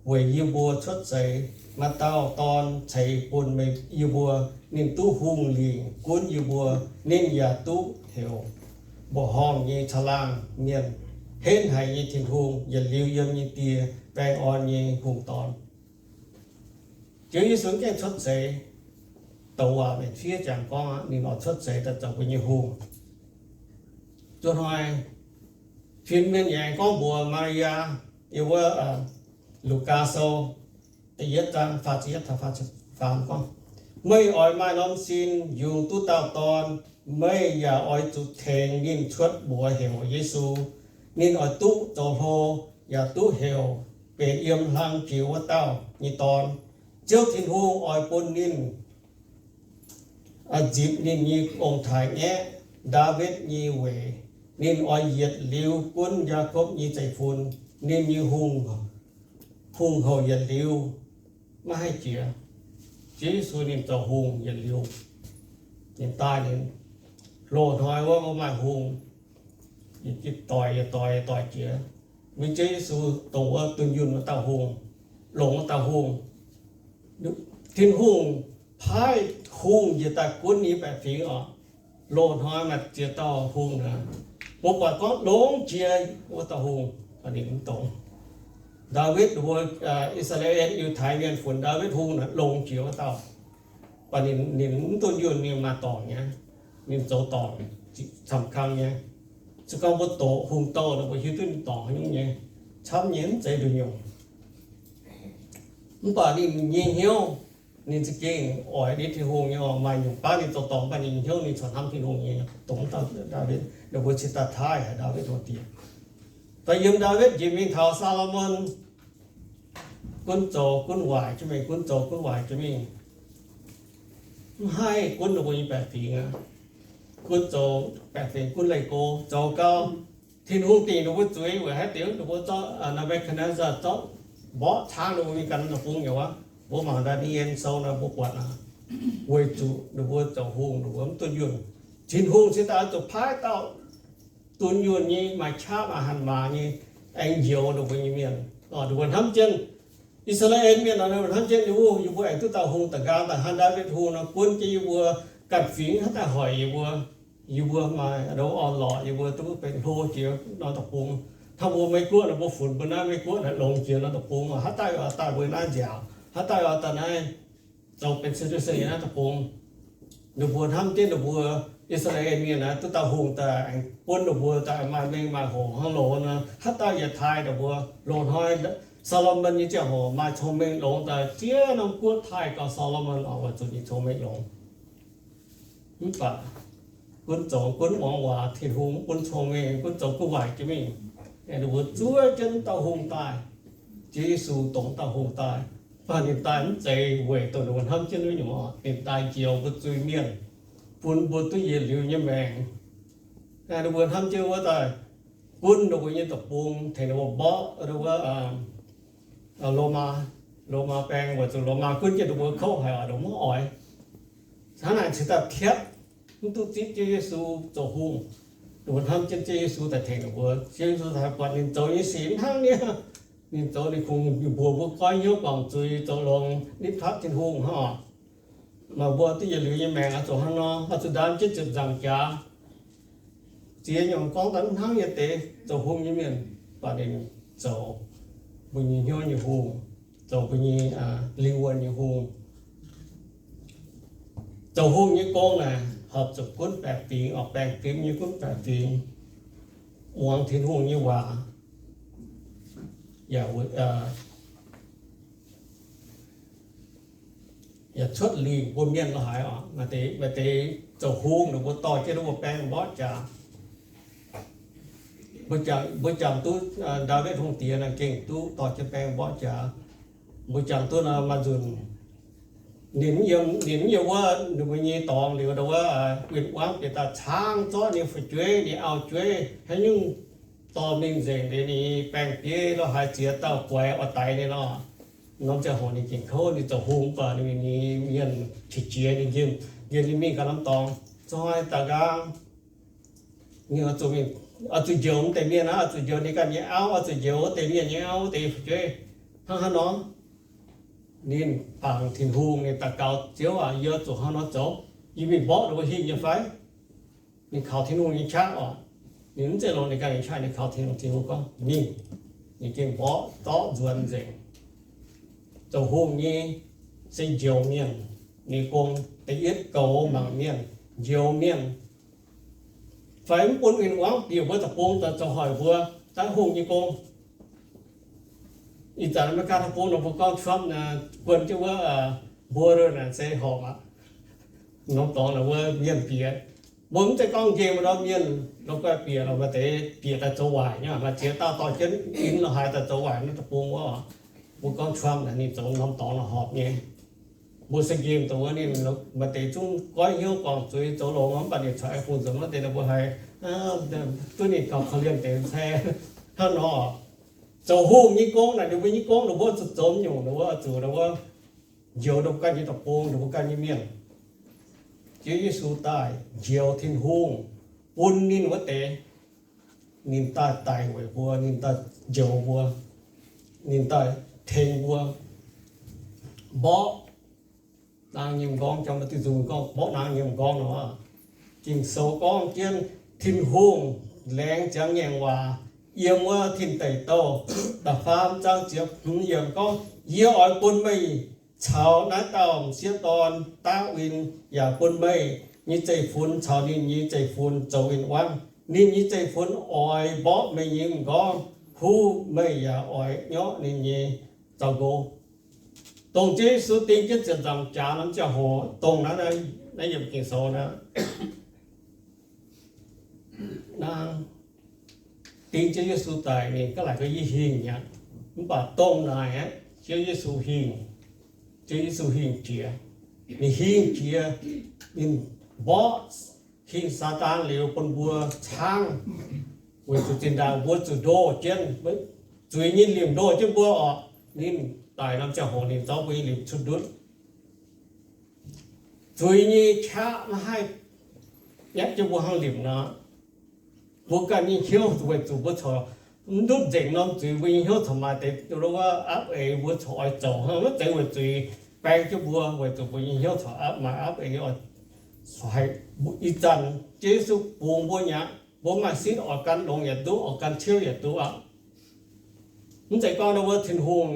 weic yie mbuo cuotv seix, maaih dauh dorn ceix bun meih yie mbuo. Ninh duqv hungh lingc gunv yie mbuo. Ninh yaac duqv heuc Mbuoqc Horngh nyei Caangh Laangh Mienh, Henv Haic nyei Tin-Hungh, Yietc Liuz Yiem nyei Die, Baengh Orn nyei Hungh Dorn. Ziouv Yesu mv gaengh cuotv seix, douc waac maengc fiev jangx gorngv ninh oix cuotv seix daaih zoux mbuo nyei hungh. Zuov hnoi fin-mienh yaac aengx gorngv mbuox Maa^li^yaa, yiem wuov Lugaa Sou da'yietv zaang faah ziepc yietv taux faah ziepc faam gorngv, Meih oix maaih norm sin yungz duqv dauh dorn, meih yaac oix zuqc tengx ninh cuotv mbuox heuc Yesu. Ninh oix duqv zoux hlo, yaac duqv heuc Benx Yiem Hlang Jiex Wuov Dauh nyei Dorn. Ziouv Tin-Hungh oix bun ninh nzipc ninh nyei ong-taaix-ngaeqv, Ndaawitv nyei Weic. Ninh oix yietc liuz gunv Yaakopv nyei zeiv-fun. Ninh nyei hungh, hungh houc yietc liuz maiv haih jiex. Ziouv Yesu ninh zoux hungh yietc liuz. Ninh daaih, ninh loz-hnoi wuov, wuov maaih hungh yietc doic yietc doic yietc doic jiex. Mv baac Ziouv Yesu dongh wuov dunh yunh wuov dauh hungh, longx wuov dauh hungh. Tin-Hungh paaiv hungh njiec daaih gunv ninh baeqc fingx oc. Loz-hnoi maaih ziex dauh hungh naaic, mbuo buatc gorngv longx jiex wuov dauh hungh, ninh mv dongz. Ndaawitv, mbuo I^saa^laa^en Yiutai Mienh funx Ndaawitv Hungh naaic longx jiex wuov dauh. Mv baac ninh, ninh mv dunh yunh, ninh maaih dorngc nyei. Ninh zoux dorngc camv-kang nyei. Se gorngv mbuo doqc hungh douh nor, mbuo hiuv duqv ninh dorngc haaix nyungc nyei. Camv nyei, mv zeiz nduqc nyungc. Mv baac ninh nyei hnyouv ninh za'gengh oix nitv Tin-Hungh nyei oc. Maaih nyungc baav ninh zoux dorngc, mv baac ninh hnyouv ninh corc hnamv Tin-Hungh nyei, dongh Ndaawitv. Ninh mbuo cingx daaih taaih haic Ndaawitv hungh diex. Daaih yiem Ndaawitv njiec mingh taux Saa^lo^morn, gunv zoux gunv waaic jienv mingh, gunv zoux gunv waaic jienv mingh. Mv haih gunv ninh mbuo nyei baeqc fingx aqv. Gunv zoux baeqc fingx, gunv leih go, zoux gau. Tin-Hungh dingc ninh mbuo zuiz weic haaix diuc? Ninh mbuo zorqv, Nebukadnezar zorqv mborqv caangv ninh mbuo mingh gan deic-bung nyei waac. Mbuo mangc daaih Daniel sou naaic mbuo buatc aqv. Weic zuqc ninh mbuo zoux hungh, ninh mbuo mv dunh yunh. Tin-Hungh cingx daaih oix zuqc paaiv dauh dunh yunh nyei, maaih qaqv maaih hatc maaz nyei, aengx njoux ninh mbuo nyei mienh. Ninh mbuo hnamv jienv I^saa^laa^en Mienh nor, ninh mbuo hnamv jienv, yie mbuo, yie mbuo aengx duqv dauh hungh da'nqaang daaih hnangv Ndaawitv Hungh nor, gunv jienv yie mbuo ganh fingx haaix dauh hoic yie mbuo. Yie mbuo maaih orn-lorqc, yie mbuo duqv benx hlo jiex norm deic-bung. Hnangv mbuo Meiv Guoqv nor, mbuo funx mbuo naaiv Meiv Guoqv naaic longx jiex norm deic-bung, haaix dauh oix daaih mbuo naaiv nziaauc, haaix dauh oix daaih naaiv zoux benx citizen yiem naaiv deic-bung. Ninh mbuo hnamv jienv ninh mbuo I^saa^laa^en Mienh naaiv duqv dauh hungh daaih aengx gunv ninh mbuo daaih maaih mengh maaih hoc hnangv loz nor, haaix dauh yietc taaih ninh mbuo. Loz-hnoi Saa^lo^morn nyei ziangh hoc maaih cong-mengh longx daaih ziex norm guoqv taaih gau Saa^lo^morn oc, weic zuqc ninh cong-mengh longx. Mv baac gunv zoux gunv muangx waac, Tin-Hungh mv bun cong-mengh, gunv zoux gunv waaic jienv mingh. Ninh mbuo zuov jienv dauh hungh daaih. Ziouv Yesu dongh dauh hungh daaih, mv baac ninh daaih mv zeiz weic dongh ninh mbuo hnamv jienv wuov nyungc oc. Ninh daaih njoux mbuo zuiz-mienh, bun mbuo duqv yietc liuz nyei maengc. Ninh mbuo hnamv jienv wuov daaih gunv ninh mbuo nyei deic-bung, tengx ninh mbuo mborqv wuov Lomaa, Lomaa baeng, weic zuqc Lomaa gunv jienv ninh mbuo kouv haic oc, ninh mbuo mv oix. Hnangv naaic cingx daaih piatv, mv duqv zipv Ziouv Yesu zoux hungh. Ninh mbuo hnamv jienv Ziouv Yesu daaih tengx ninh mbuo. Ziouv Yesu daaih buatc ninh zoux nyei sic hnangv niaa. Ninh zoux, ninh kungx mbuox mbuo goiv hnyouv guangc zuiz, zoux longx, nitv hlapv Tin-Hungh hnangv oc. Maaih mbuo duqv yietc liuz nyei maengc oix zuqc hnangv nor, oix zuqc ndaam jienv ziepc nzaangc jaax. Ziex nyungc gorngv daaih mv hnangv yietc deix zoux hungh nyei mienh, baac ninh zoux mbuo nyei hnyouv nyei hungh, zoux mbuo nyei lingh wuonh nyei hungh. Zoux hungh nyei gong naaic horpc zuqc gunv baengh fingx oc, baengh fim nyei gunv baengh fingx, muangx Tin-Hungh nyei waac, yaac yaac cuotv lingh bun mienh lorz haaix oc. Maaih deix, maaih deix zoux hungh ninh mbuo dorh jienv ninh mbuo baeng mborqv jaax. Mbuo jangx duqv Ndaawitv hungh diex naaic gengh duqv dorh jienv baeng mborqv jaax. Mbuo jangx duqv nor maaih nzunc ninh, ninh mv yiem wuov ninh mbuo nyei dorngx liuz, ndau wuov win-wangv bieqc daaih caangv zorqv ninh fu'jueiv, ninh auv-jueiv haaix nyungc dorh mingh nzengc liuz, ninh baeng-bieiv lorz haaix ziex dauh guaix oix daix ninh nor. Norm ziangh hoc ninh gengh kouv, ninh zoux hungh mv baac ninh mienh qiex jiez ninh nqemh, nqemh ninh mingh ganh norm dorngx. Zoi daaih nqaang, ninh oix zuqc njoux wuov deix mienh aqv, oix zuqc njoux ninh ganh nyei auv, oix zuqc njoux wuov deix mienh nyei auv, wuov deix fu'jueiv. Hnangv haaix nor? Ninh bangc Tin-Hungh, ninh daux gaux, Ziouv aac, yie oix zuqc hnangv nor zoux. Yie mingh mborqv ninh mbuo hingh nyei fai? Ninh kaux Tin-Hungh nyei qaqv oc. Ninh mv zeiz longc ninh ganh nyei qaqv, ninh kaux Tin-Hungh. Tin-Hungh gorngv mingh. Ninh gengh mborqv zorqv nzuonx nzengc. Zoux hungh nyei se njoux mienh nyei gong. Da'yietv goux mangc mienh, njoux mienh, fai mv bun win-wangv bieqc mbuo deic-bung daaih zoux hoic mbuo, daav hungh nyei gong. Ih zanc America deic-bung nor mbuo gorngv Trump naaic, buonc jienv wuov border naaic se horpc aqv. Norm dorngx naaic wuov mienh bieqc. Mbuo mv zeiz gorngv nqemh ndorm mienh la'guaih bieqc lorqc, maaih deix bieqc daaih zoux waaic nyei, maaih ziex dauh dorh jienv in lorz haaix daaih zoux waaic naaiv deic-bung wuov. Mbuo gorngv Trump naaic ninh zoux norm dorngx naaic horpc nyei. Mbuo se nqemh dongh wuov ninh maaih deix zungv goiv hnyouv guangc zuiz zoux longx, mv baac ninh corc aengx fungx nzengc wuov deix, ninh mbuo haiz duqv ninh gauh korv-lienh deix cai hnangv nor. Zoux hungh nyei gong naaic, ninh mbuo nyei gong, ninh mbuo zuqc zoux nyungc, ninh mbuo zuqc, ninh mbuo njoux ninh mbuo ganh nyei deic-bung, ninh mbuo ganh nyei mienh. Ziouv Yesu daaih njoux Tin-Hungh bun ninh wuov deix. Ninh daaih daic weic mbuo, ninh daaih njoux mbuo, ninh daaih tengx mbuo. Mborqv naang nyei m'nqorngv, jangx maaih diuh nzung gorngv mborqv naang nyei m'nqorngv nor. Ging-Sou gorngv jienv Tin-Hungh laengz ziangx ngaengc waac yiem wuov Tin Deic Douh da'faam zaang ziepc hmz yiemc gorngv, Yie oix bun meih caux naaiv dauh m'sieqv dorn daav win, yaac bun meih nyei zeiv-fun caux ninh nyei zeiv-fun zoux win-wangv. Ninh nyei zeiv-fun oix mborqv meih nyei m'nqorngv, huv meih yaac oix nyorqv ninh nyei zaux-nqox. Dongh Ziouv Yesu ding jienv ziepc nzaangc jaax norm ziangh hoc, dongh naaiv, naaiv yiem Ging-Sou naaiv, naaiv ding Ziouv Yesu daic, ninh gaav laaic gauh yie hingh aqv. Mv baac dongh naaic aqv, Ziouv Yesu hingh, Ziouv Yesu hingh jiex. Ninh hingh jiex, ninh mborqv hingh Saadaan liuz bun mbuo caangv, weic zuqc zinh ndaangc mbuo zuqc ndoh jienv, zuiz nyei limc ndoh jienv mbuo orqc. Ninh daic norm ziangh hoc ninh zorqv mbuo nyei limc cuotv ndutv. Zuiz nyei qaqv maiv haih nyatv jienv mbuo hnangv limc nor. Mbuo ganh nyei hnyouv weic zuqc mbuo corc mv ndutv nzengc norm zuiz, mbuo nyei hnyouv corc maaih deix wuov apv eix mbuo corc oix zoux hnangv, maiv zeiz weic zuiz baeng jienv mbuo, weic zuqc mbuo nyei hnyouv corc apv, maaih apv eix oix haih. Ih zanc Ziouv Yesu bungx mbuo mi'aqv, mbuo maaih sitv oix gan longx yaac duqv, oix gan ciouv yaac duqv aqv. Mv zeiz gorngv wuov Tin-Hungh,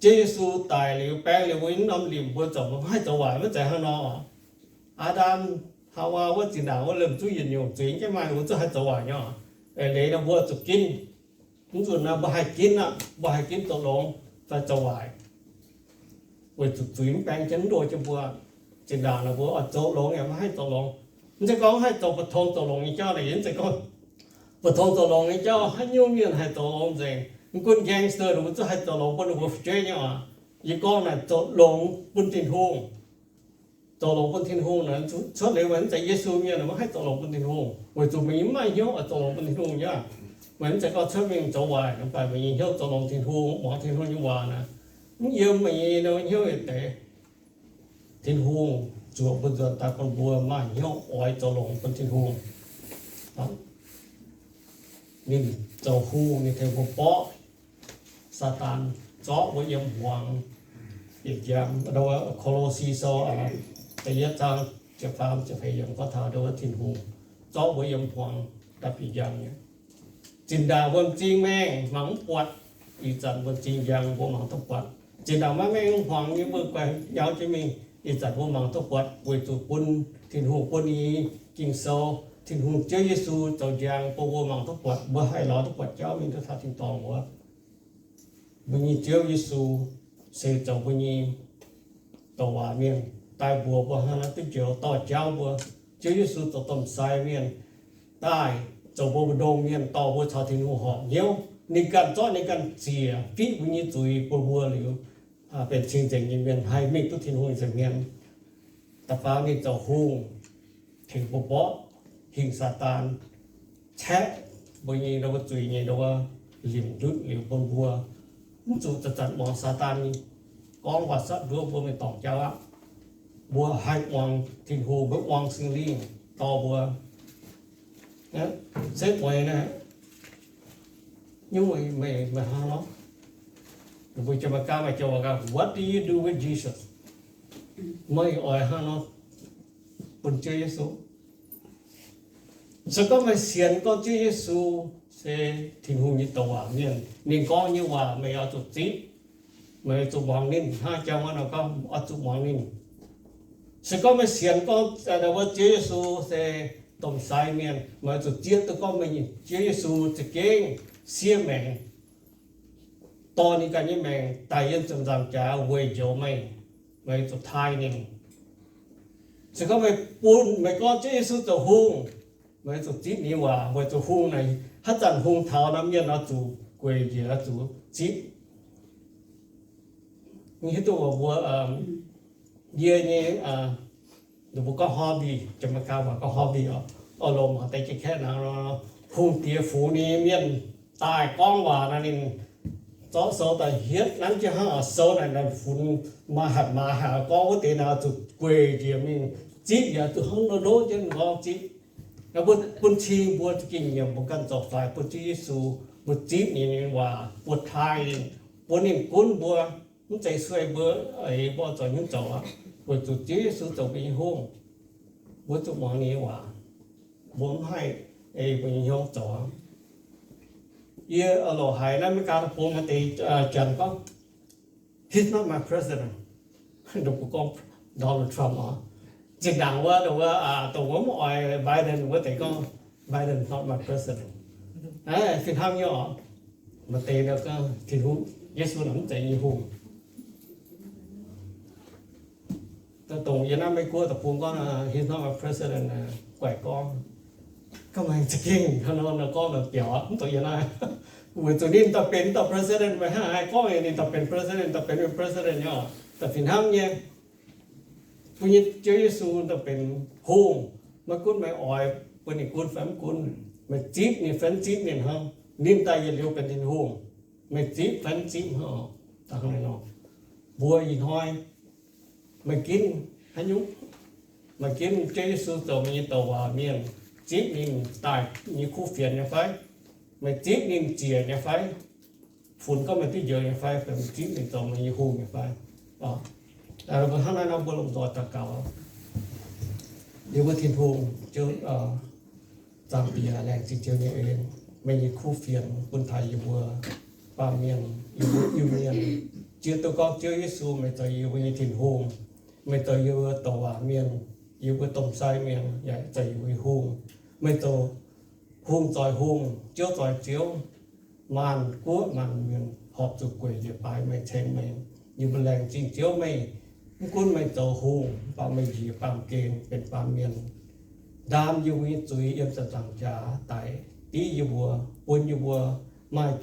Ziouv Yesu daic liuz baeng liuz mbuo nyei norm limc mbuo zoux, mbuo maiv haih zoux waaic, maiv zeiz hnangv nor. Aa^ndam, Haawaa wuov zinh ndaangc wuov liemh zuqv yietc nyungc zuiz jienv maaih, mbuo zuqc haih zoux waaic nyei. Eix leiz nor mbuo zuqc ginv. Mv nzunc naaiv mbuo haih ginv aqv, mbuo haih ginv zoux longx fai zoux waaic, weic zuqc zuiz mv baeng jienv mv ndoh jienv mbuo. Zinh ndaangc naaic mbuo oix zoux longx yaac maiv haih zoux longx. Mv zeiz gorngv haih zoux mbu'tong zoux longx nyei jauv naaic, yie mv zeiz gorngv mbu'tong zoux longx nyei jauv haaix nyungc mienh haih zoux longx nzengc. Mv gunv gangster ninh mbuo zungv haih zoux longx bun ninh mbuo fu'jueiv nyei oc. Yie gorngv naaic zoux longx bun Tin-Hungh. Zoux longx bun Tin-Hungh naaic, cuotv liuz meih mv zeiz Yesu mienh maiv haih zoux longx bun Tin-Hungh, weic zuqc meih nyei mv maaih hnyouv oix zoux longx bun Tin-Hungh nyei. Meih mv zeiz gorngv cuotv mingh zoux waaic, mv baac meih nyei hnyouv zoux longx Tin-Hungh, muangx Tin-Hungh nyei waac naaic, mv yiem meih nyei hnyouv nyei deix. Tin-Hungh zuoqc mbuo nzuonx daaih bun mbuo maaih hnyouv oix zoux longx bun Tin-Hungh. Ninh zoux hungh, ninh tengx mbuo mborqv Saadaan, zorqv mbuo yiem hmuangx bieqc njang. Ko^lo^si Sou da'yietv zaang ziepc faam ziepc feix yiemc gorngv taux ndau wuov Tin-Hungh zorqv mbuo yiem hmuangx daaih bieqc njang nyei. Zinh ndaangc mbuo m'zing maengh mangc mv buatc, ih zanc mbuo m'zing njang mbuo mangc duqv buatc. Zinh ndaangc maiv maengh hmuangx nyei mbuo guai nyauv jienv mingh, ih zanc mbuo mangc duqv buatc weic zuqc bun Tin-Hungh bun nyei Ging-Sou, Tin-Hungh Ziouv Yesu zoux njang bun mbuo mangc duqv buatc, mbuo haih lorz duqv buatc jauv mingh duqv taux tin-dorngh wuov. Mbuo nyei Ziouv Yesu se zoux mbuo nyei douc waac mienh, daaih mbuox mbuo hnangv naaiv duqv njoux dorh jauv mbuo. Ziouv Yesu zoux domh sai mienh daaih zoux mbuo mbu'ndongx mienh, dorh mbuo caux Tin-Hungh horpc hnyouv. Ninh ganh zorqv ninh ganh ziec fiqv mbuo nyei zuiz bun mbuo liuz, benx cing-nzengc nyei mienh, haih mingh duqv Tin-Hungh nza'hmien. Da'faam ninh zoux hungh, tengx mbuo mborqv hingh Saadaan, caeqv mbuo nyei ndau wuov zuiz nyei ndau wuov limc ndutv liuz bun mbuo mv zuqc zanc-zanc muangx Saadaan nyei gorngv waac-satv nduov mbuo mingh dorngc jauv aqv. Mbuo haih muangx Tin-Hungh, mbuo muangx Singx Lingh dorh mbuo. Se mueiz naaiv, nyungc meih, meih hnangv nor, mbuo Janx-Meigaa maaih joux waac gorngv, What do you do with Jesus? Meih oix hnangv nor bun Ziouv Yesu? Se gorngv meih sienx gorngv Ziouv Yesu se Tin-Hungh nyei douc waac mienh, ninh gorngv nyei waac meih oix zuqc zipv, meih oix zuqc muangx ninh. Hnangv jauv wuov nor gorngv oix zuqc muangx ninh. Se gorngv meih sienx gorngv wuov Ziouv Yesu se domh sai mienh, meih oix zuqc zieqv duqv gorngv meih, Ziouv Yesu za'gengh siev maengc, dorh ninh ganh nyei maengc daic yiem ziepc nzaangc jaax weic njoux meih, meih oix zuqc taaih ninh. Se gorngv meih bun, meih gorngv Ziouv Yesu zoux hungh, meih oix zuqc zipv ninh nyei waac, weic zuqc hungh naaic haaix zanc hungh taux nor, mienh oix zuqc gueic njiec, oix zuqc zipv. Hiuv duqv mbuo, yie nyei, ninh mbuo gorngv hobby, Janx-Meigaa waac gorngv hobby oc, oix longc mangc deix jiex kaeqv nangx nor, hungh diex fungx ninh nyei mienh daaih gorngv waac nor, ninh zorqv sou daaih hietv nanv jienv hnangv oc. Sou naaic, naaic funx maaih hatc maaz haic, gorngv wuov deix naaic oix zuqc gueic njiec mingh zipv, yaac zuqc hnangv ndoqv ndoqv jienv nqorngv zipv. Mbuo bun cing mbuo za'gengh nyiemc mbuo ganh zorc faix bun Ziouv Yesu, mbuo zipv ninh nyei waac, mbuo taaih ninh, bun ninh gunv mbuo, mv zeiz sueih mbuo, eix mbuo zoux hnyouv zoux aqv. Weic zuqc Ziouv Yesu zoux mbuo nyei hungh, mbuo zuqc muangx ninh nyei waac, mbuo mv haih ei mbuo nyei hnyouv zoux aqv. Yie loc haiz naaiv Meigaa deic-bung maaih deix janx gorngv, He's not my president. Ninh mbuo gorngv Donald Trump oc. Zinh ndaangc wuov, wuov, dongh wuov mv oix Biden wuov deix gorngv, Biden is not my president. Fih hnangv nyei oc. Maaih deix gorngv Tin-Hungh, Yesu naaic mv zeiz yie nyei hungh. Dongh yie naaiv Meiv Guoqv deic-bung gorngv, he's not a president, guaix gorngv. Gorngv meih za'gengh hnangv nor gorngv nor biaux, mv dongh yie naaiv. Weic zuqc ninh daaih benx dauh president, meih hnangv haaix gorngv, ninh daaih benx president, daaih benx president nyei oc, daaih fih hnangv nyei. Bun nyei Ziouv Yesu daaih benx hungh, maiv gunv meih oix bun ninh gunv fai mv gunv, meih zipv ninh fai mv zipv ninh hnangv, ninh daaih yietc liuz benx Tin-Hungh. Meih zipv fai mv zipv hnangv, da'hnangv nor, mbuo ih hnoi meih ginv haaix nyungc? Meih ginv Ziouv Yesu zoux meih nyei douc waac mienh, zipv ninh daaih nyei kuv fienx nyei fai? Meih zipv ninh ziec nyei fai? Funx gorngv meih duqv njoux nyei fai? Fai meih zipv ninh zoux meih nyei hungh nyei fai? Hnangv naaiv nor mbuo lomh nzoih daux gaux. Yie mbuo Tin-Hungh, Ziouv, Zaangc Diex, laengz zingh Ziouv nyei en, meih nyei kuv fienx bun taux yie mbuo baamh mienh, yie mbuo Iu-Mienh. Jiex duqv gorngv Ziouv Yesu meih zoux yie mbuo nyei Tin-Hungh, meih zoux yie mbuo douc waac mienh, yie mbuo domh sai mienh, yaac zoux yie mbuo nyei hungh. Meih zoux hungh zoih hungh, ziouv zoih ziouv. Maanc guoqv maanc mienh horpc zuqc gueic njiec baaix meih, ceng meih. Yie mbuo laengz zingh Ziouv meih. Mv gunv meih zoux hungh, mv baac meih njiec baamh gen benx baamh mienh, ndaam yie mbuo nyei zuiz yiem ziepc nzaangc jaax daic, div yie mbuo, bun yie mbuo maaih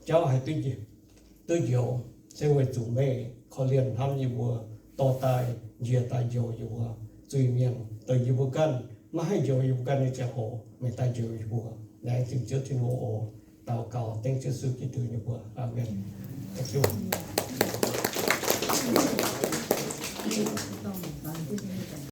jauv haih duqv njoux, se weic zuqc meih korv-lienh hnamv yie mbuo, dorh daaih, njiec daaih njoux yie mbuo zuiz-mienh. Douc yie mbuo ganh maiv haih njoux yie mbuo ganh nyei ziangh hoc, meih daaih njoux yie mbuo. Laengz zingh Ziouv Tin-Hungh oc. Daux gaux dengv Ziouv Yesu Giduc nyei mbuox. Aamen.